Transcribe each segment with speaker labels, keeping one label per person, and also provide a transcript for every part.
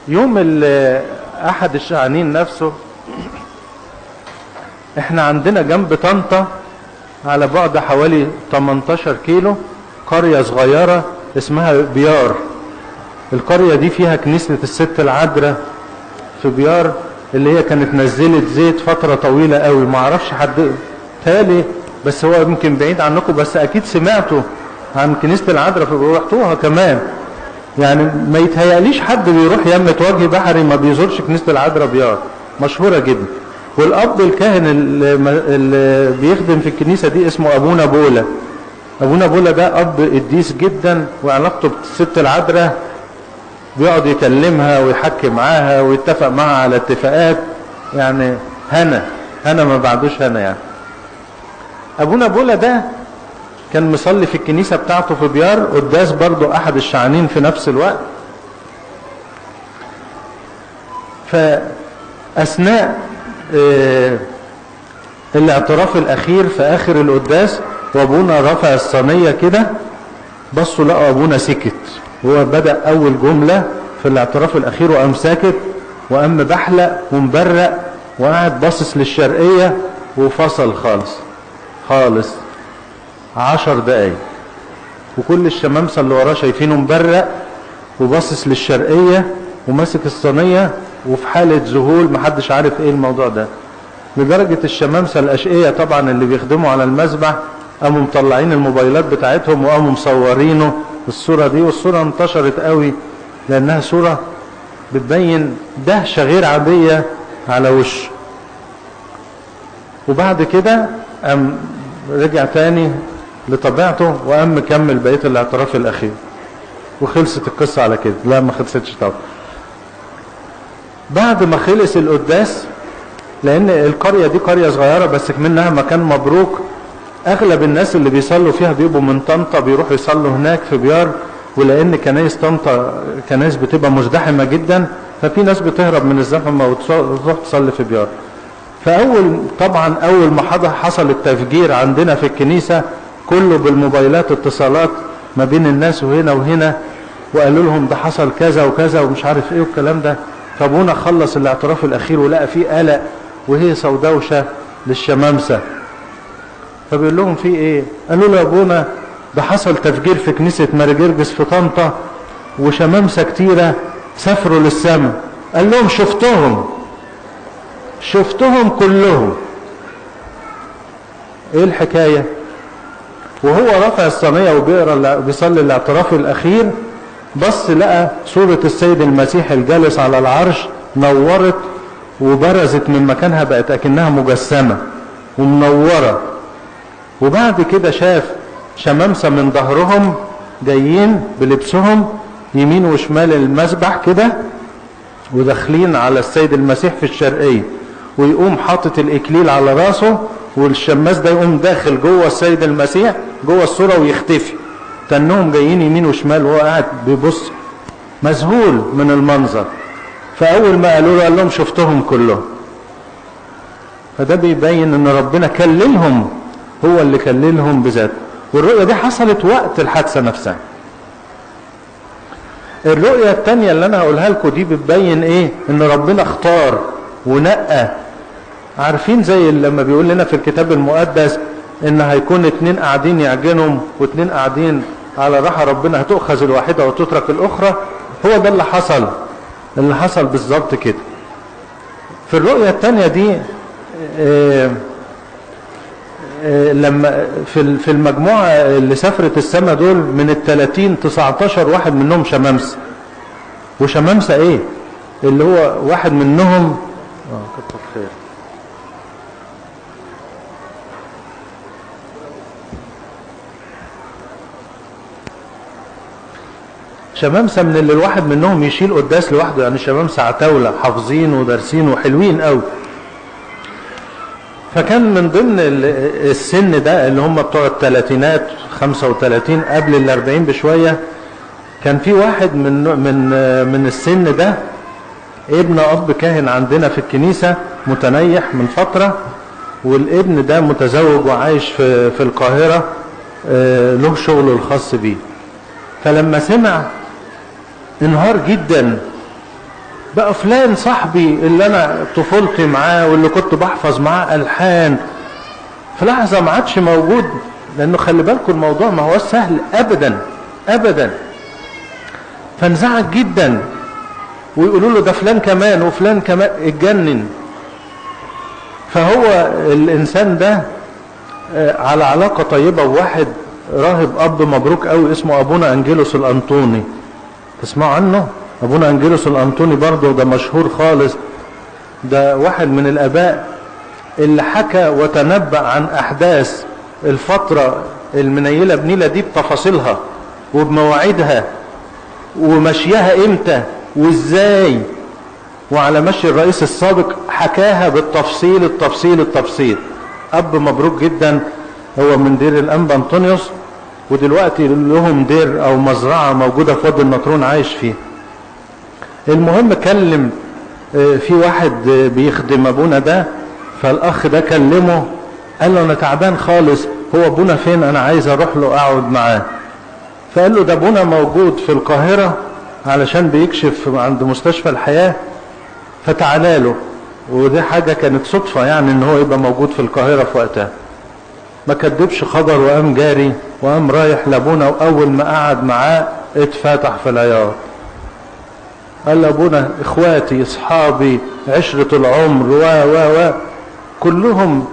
Speaker 1: يوم احد الشعانين نفسه، احنا عندنا جنب طنطا على بعد حوالي 18 كيلو قرية صغيرة اسمها بيار. القرية دي فيها كنيسة الست العذراء في بيار، اللي هي كانت نزلت زيت فترة طويلة قوي. ما اعرفش حد تالي، بس هو يمكن بعيد عنكم، بس اكيد سمعتوا عن كنيسة العذراء فروحتوها كمان. يعني ما يتهيأليش حد بيروح يمة وجه بحري ما بيزورش كنيسة العذراء بيار، مشهورة جدا. والاب الكاهن اللي بيخدم في الكنيسة دي اسمه ابونا بولا. ابونا بولا ده اب قديس جدا، وعلاقته بالست العذراء بيقعد يكلمها ويحكي معاها ويتفق معها على اتفاقات، يعني هنا هنا ما بعدوش هنا. يعني ابونا بولا ده كان مصلي في الكنيسة بتاعته في بيار قداس برضو احد الشعانين في نفس الوقت. فاثناء الاعتراف الاخير في اخر القداس وابونا رفع الصينية كده، بصوا لقوا ابونا سكت. هو بدأ اول جملة في الاعتراف الاخير وقام ساكت، وقام بحلق ومبرق وقعد باصص للشرقية وفصل خالص خالص 10 دقايق. وكل الشمامسة اللي وراه شايفينه مبرق وباصص للشرقية وماسك الصينية وفي حالة ذهول، محدش عارف ايه الموضوع ده. لدرجة الشمامسة الأشقية طبعا اللي بيخدموا على المذبح قاموا مطلعين الموبايلات بتاعتهم وقاموا مصورينه الصورة دي، والصورة انتشرت قوي لأنها صورة بتبين دهشة غير عادية على وشه. وبعد كده قام رجع تاني لطبيعته وقام مكمل بقية الاعتراف الأخير، وخلصت القصة على كده. لا ما خلصتش طبعا. بعد ما خلص القداس، لأن القرية دي قرية صغيرة بس منها مكان مبروك، أغلب الناس اللي بيصلوا فيها بيبقوا من طنطا، بيروحوا يصلوا هناك في بيار. ولأن كنايس طنطا كنايس بتبقى مزدحمة جدا، ففي ناس بتهرب من الزحمة وتروح تصلي في بيار. فأول طبعا أول ما حصل التفجير عندنا في الكنيسة كله بالموبايلات اتصالات ما بين الناس وهنا وهنا، وقالوا لهم ده حصل كذا وكذا ومش عارف ايه والكلام ده. فابونا خلص الاعتراف الاخير ولقى فيه قلق وهيصه ودوشه للشمامسه، فبيقول لهم في ايه؟ قالوا له يا ابونا ده حصل تفجير في كنيسة مارجرجس في طنطا وشمامسه كتيرة سافروا للسماء. قال لهم شفتهم، شفتهم كلهم. ايه الحكاية؟ وهو رافع الصينية وبيقرا بيصلي الاعتراف الاخير، بص لقى صوره السيد المسيح الجالس على العرش نورت وبرزت من مكانها، بقت اكنها مجسمه ومنوره. وبعد كده شاف شمامسه من ظهرهم جايين بلبسهم يمين وشمال المذبح كده وداخلين على السيد المسيح في الشرقية، ويقوم حاطط الاكليل على راسه، والشماس ده يقوم داخل جوه السيد المسيح جوه الصورة ويختفي. تنهم جايين يمين وشمال وهو قاعد بيبص مذهول من المنظر. فاول ما قالوا له قال لهم شفتهم كلهم. فده بيبين ان ربنا كللهم، هو اللي كللهم بذاته. والرؤية دي حصلت وقت الحادثة نفسها. الرؤية الثانية اللي انا هقولها لكم دي بتبين ايه؟ ان ربنا اختار ونقى. عارفين زي لما بيقول لنا في الكتاب المقدس ان هيكون 2 قاعدين يعجنهم و2 قاعدين على راحة ربنا، هتؤخذ الواحدة وتترك الاخرى. هو ده اللي حصل، اللي حصل بالظبط كده. في الرؤية الثانية دي لما في المجموعة اللي سافرت السما دول من 30 19 واحد منهم شمامسة. وشمامسة ايه؟ اللي هو واحد منهم كتر خير. شمامسة من اللي الواحد منهم يشيل قداس لوحده، يعني شمامسة عتاولة حافظين ودارسين وحلوين قوي. فكان من ضمن السن ده اللي هم بتوع الثلاثينات 35 قبل 40 بشوية، كان في واحد من من من السن ده ابن اب كاهن عندنا في الكنيسة متنيح من فترة، والابن ده متزوج وعايش في القاهرة، له شغله الخاص بيه. فلما سمع انهار جدا بقى فلان صاحبي اللي انا طفولتي معاه واللي كنت بحفظ معاه الحان، في لحظة ما عادش موجود. لانه خلي بالكم الموضوع ما هو سهل ابدا ابدا. فانزعج جدا، ويقولوا له ده فلان كمان وفلان كمان، اتجنن. فهو الانسان ده على علاقة طيبة بواحد راهب اب مبروك قوي اسمه ابونا انجيلوس الانطوني. تسمعوا عنه؟ ابونا انجيلوس الانطوني برضه ده مشهور خالص، ده واحد من الاباء اللي حكى وتنبأ عن احداث الفترة المنيلة بنيلة دي بتفاصيلها وبمواعيدها ومشيها امتى وازاي، وعلى مشي الرئيس السابق حكاها بالتفصيل التفصيل التفصيل. اب مبروك جدا، هو من دير الانبا انطونيوس، ودلوقتي لهم دير او مزرعة موجودة في وادي النطرون عايش فيه. المهم كلم في واحد بيخدم ابونا ده، فالاخ ده كلمه قال له انا تعبان خالص، هو ابونا فين؟ انا عايز اروح له اقعد معاه. فقال له ده ابونا موجود في القاهرة علشان بيكشف عند مستشفى الحياة، فتعالى له. ودي حاجة كانت صدفة يعني ان هو يبقى موجود في القاهرة في وقتها. ما كدبش خبر وقام جاري وقام رايح لابونا، واول ما قعد معاه اتفتح في العياط. قال لابونا اخواتي اصحابي عشرة العمر و و و كلهم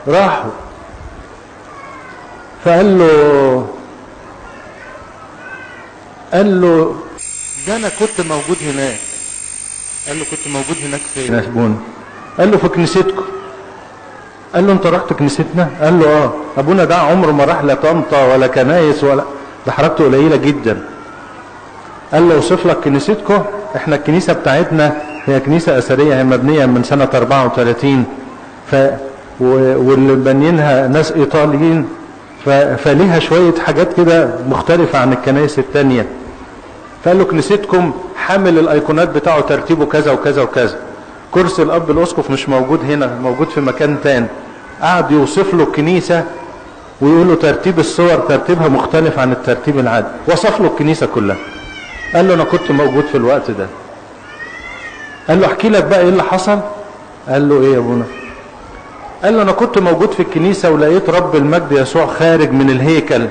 Speaker 1: راحوا. فقال له، قال له ده انا كنت موجود هناك. قال له كنت موجود هناك فين يا ابونا؟ قال له في كنيستكم. قال له انت رحت كنيستنا؟ قال له اه. ابونا ده عمره ما راح لا طنطا ولا كنايس ولا ده، حركته قليله جدا. قال له اوصف لك كنيستكم، احنا الكنيسه بتاعتنا هي كنيسه اثريه، هي مبنيه من سنه 34، واللي بانيينها ناس ايطاليين، فليها شويه حاجات كده مختلفه عن الكنائس الثانيه. فقال له كنيستكم حامل الايقونات بتاعه ترتيبه كذا وكذا وكذا، كرسي الاب الاسقف مش موجود هنا، موجود في مكان تاني. قعد يوصف له الكنيسه ويقول له ترتيب الصور ترتيبها مختلف عن الترتيب العادي، وصف له الكنيسه كلها. قال له انا كنت موجود في الوقت ده. قال له احكي لك بقى ايه اللي حصل. قال له ايه يا ابونا؟ قال له انا كنت موجود في الكنيسه ولقيت رب المجد يسوع خارج من الهيكل،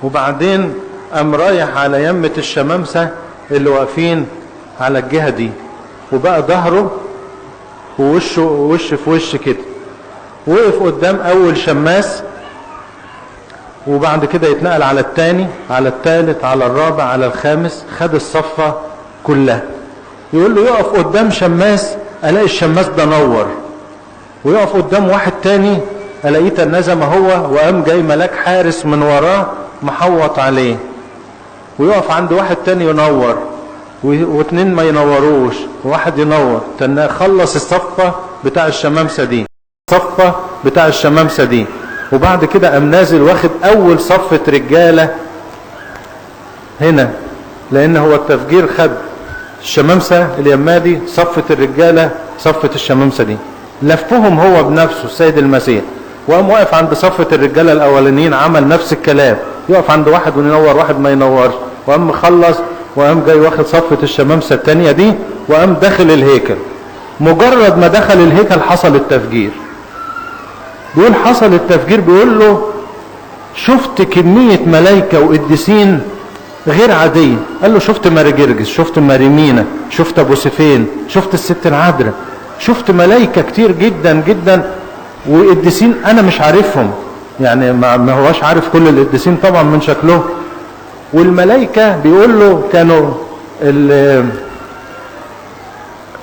Speaker 1: وبعدين قام رايح على يمة الشمامسة اللي واقفين على الجهة دي، وبقى ظهره ووشه وش في وش كده، وقف قدام اول شماس، وبعد كده يتنقل على الثاني، على الثالث، على الرابع، على الخامس، خد الصفة كلها. يقول له يقف قدام شماس الاقي الشماس ده نور، ويقف قدام واحد تاني الاقيه تنازع ما هو، وقام جاي ملاك حارس من وراه محوط عليه، ويقف عند واحد تاني ينور، واتنين ما ينوروش وواحد ينور. خلص الصفة بتاع الشمامسة دي، الصفة بتاع الشمامسة دي، وبعد كده قام نازل واخد اول صفة رجالة هنا، لان هو التفجير خد الشمامسة اليمة دي، صفة الرجالة، صفة الشمامسة دي، لفهم هو بنفسه السيد المسيح، وقام واقف عند صفة الرجالة الاولانيين، عمل نفس الكلام، يقف عند واحد وينور واحد ما ينورش، وقام مخلص وقام جاي واخد صفة الشمامسة التانية دي، وقام داخل الهيكل. مجرد ما دخل الهيكل حصل التفجير. بيقول حصل التفجير، بيقول له شفت كمية ملايكة وقديسين غير عادية. قال له شفت ماري جرجس، شفت ماري مينا، شفت ابو سيفين، شفت الست العذراء، شفت ملايكة كتير جدا جدا وقديسين انا مش عارفهم، يعني ما هواش عارف كل القديسين طبعا من شكلهم. والملائكة بيقول له كانوا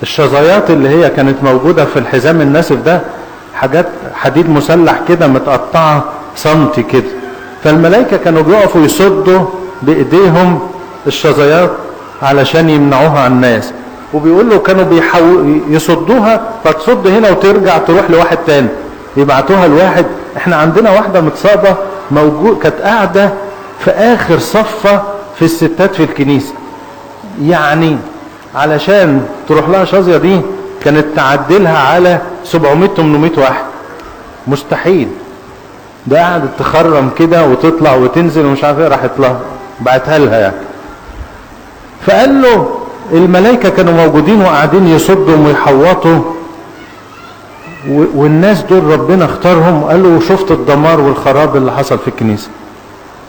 Speaker 1: الشظايات اللي هي كانت موجودة في الحزام الناسف ده حاجات حديد مسلح كده متقطعة سنتي كده، فالملائكة كانوا بيقفوا يصدوا بإيديهم الشظايات علشان يمنعوها عن الناس. وبيقول له كانوا يصدوها، فتصد هنا وترجع تروح لواحد تاني، يبعتوها لواحد. احنا عندنا واحدة متصابة موجود، كانت قاعدة في آخر صفة في الستات في الكنيسة، يعني علشان تروح لها شظية دي كانت تعدلها على 700-800 واحد، مستحيل. ده قعدت تخرم كده وتطلع وتنزل ومش عارف ايه، راحت لها بعتها لها يعني. فقال له الملائكة كانوا موجودين وقاعدين يصدوا ويحوطوا، والناس دول ربنا اختارهم. قال له شفت الدمار والخراب اللي حصل في الكنيسة؟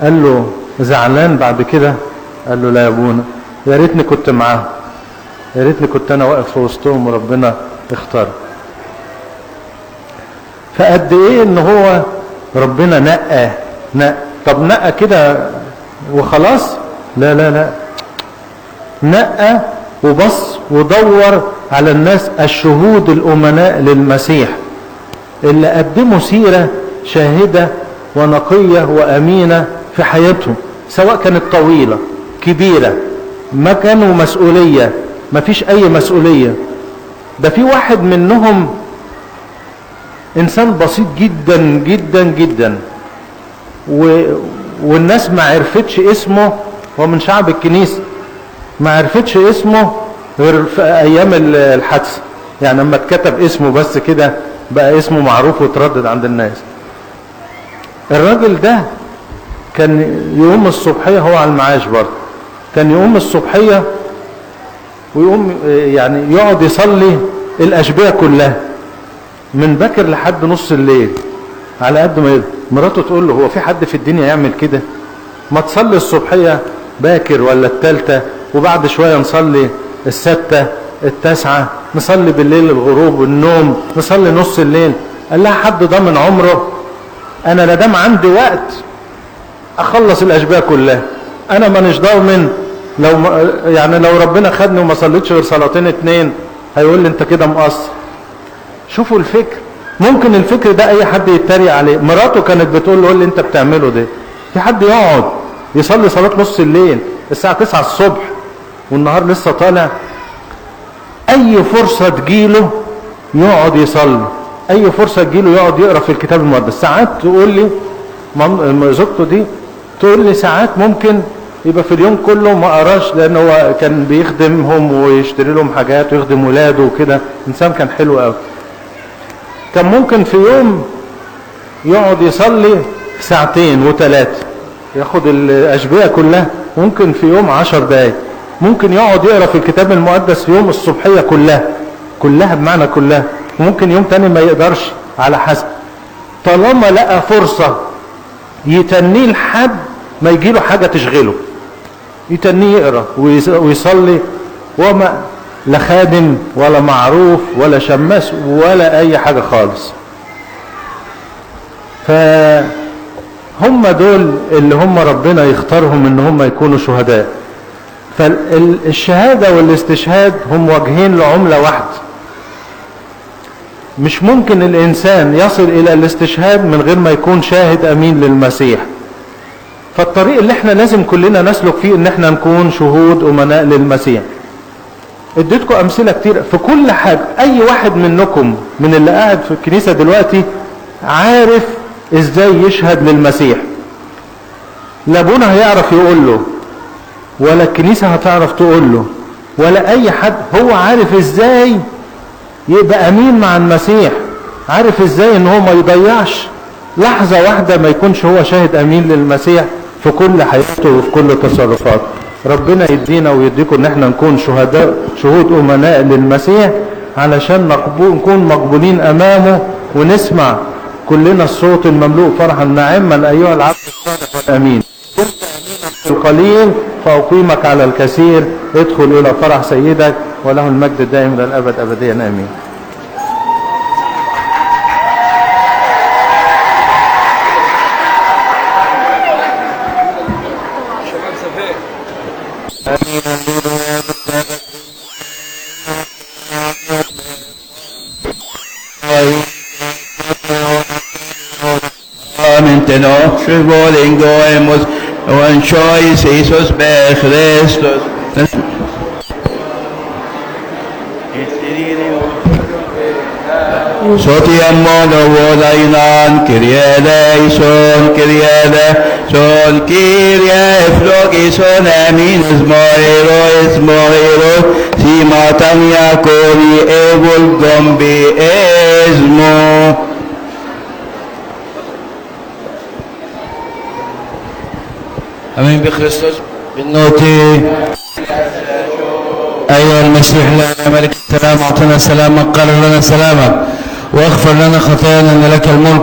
Speaker 1: قال له زعلان بعد كده؟ قال له لا يا ابونا، يا ريتني كنت معاهم، يا ريتني كنت انا واقف في وسطهم وربنا اختار. فقد ايه ان هو ربنا نقى نقى. طب نقى كده وخلاص؟ لا لا لا، نقى وبص ودور على الناس الشهود الأمناء للمسيح اللي قدموا سيرة شاهدة ونقية وأمينة في حياتهم، سواء كانت طويلة كبيرة، ما كانوا مسؤولية، ما فيش أي مسؤولية. ده في واحد منهم إنسان بسيط جدا جدا جدا، والناس ما عرفتش اسمه، هو من شعب الكنيسة، ما عرفتش اسمه غير في ايام الحادثة، يعني لما اتكتب اسمه بس كده بقى اسمه معروف وتردد عند الناس. الراجل ده كان يقوم الصبحية، هو على المعاش برضه، كان يقوم الصبحية ويقوم يعني يقعد يصلي الأشبية كلها من باكر لحد نص الليل على قد ما يقدر. مراته تقول له هو في حد في الدنيا يعمل كده؟ ما تصلي الصبحية باكر ولا التالتة، وبعد شوية نصلي الستة التاسعة، نصلي بالليل الغروب والنوم، نصلي نص الليل. قال لها حد ضامن عمره؟ انا لا دام عندي وقت اخلص الاشباه كلها، انا مانيش ضامن لو يعني لو ربنا خدني وما صليتش غير صلاتين اتنين هيقول لي انت كده مقصر. شوفوا الفكر، ممكن الفكر ده اي حد يتريق عليه. مراته كانت بتقول له اللي انت بتعمله ده، في حد يقعد يصلي صلاة نص الليل الساعة 9 الصبح والنهار لسه طالع؟ اي فرصة تجيله يقعد يصلي، اي فرصة تجيله يقعد يقرأ في الكتاب المقدس. ساعات تقول لي زوجته دي تقول لي ساعات ممكن يبقى في اليوم كله ما قراش، لان هو كان بيخدمهم ويشتري لهم حاجات ويخدم ولاده وكده، انسان كان حلو قوي. كان ممكن في يوم يقعد يصلي ساعتين وثلاثة، ياخد الأشبية كلها، ممكن في يوم 10 دقايق، ممكن يقعد يقرأ في الكتاب المقدس في يوم الصبحية كلها كلها بمعنى كلها، وممكن يوم تاني ما يقدرش على حسب. طالما لقى فرصة يتنيه لحد ما يجيله حاجة تشغله، يتنيه يقرأ ويصلي، وما لا خادم ولا معروف ولا شماس ولا أي حاجة خالص. فهم دول اللي هم ربنا يختارهم ان هم يكونوا شهداء. فالشهادة والاستشهاد هم وجهين لعملة واحدة. مش ممكن الإنسان يصل إلى الاستشهاد من غير ما يكون شاهد أمين للمسيح. فالطريق اللي احنا لازم كلنا نسلك فيه ان احنا نكون شهود أمناء للمسيح. اديتكم أمثلة كتير في كل حاجة. أي واحد منكم من اللي قاعد في الكنيسة دلوقتي عارف ازاي يشهد للمسيح. لا ابونا هيعرف يقول له، ولا الكنيسة هتعرف تقول له، ولا أي حد. هو عارف ازاي يبقى أمين مع المسيح، عارف ازاي ان هو ما يضيعش لحظة واحدة ما يكونش هو شاهد أمين للمسيح في كل حياته وفي كل تصرفاته. ربنا يدينا ويديكم ان احنا نكون شهداء، شهود أمناء للمسيح، علشان نكون مقبولين أمامه ونسمع كلنا الصوت المملوء فرحا: نعما أيها العبد الصالح والأمين، كنت أمينا في القليل فأقيمك على الكثير، ادخل إلى فرح سيدك، وله المجد الدائم إلى الأبد أبديا آمين.
Speaker 2: Jesus Christus. Sotiam mono volainan, Kyrie eleison, Kyrie eleison, Kyrie eflogison, amin ismoiro, ismoiro, simatan yakori evol gombi esmo. امين بخريستوس بالنوتي
Speaker 3: المسيح لا ملك السلام، اعطنا سلامك، قرر لنا سلامك، واغفر لنا خطايانا، ان لك الملك.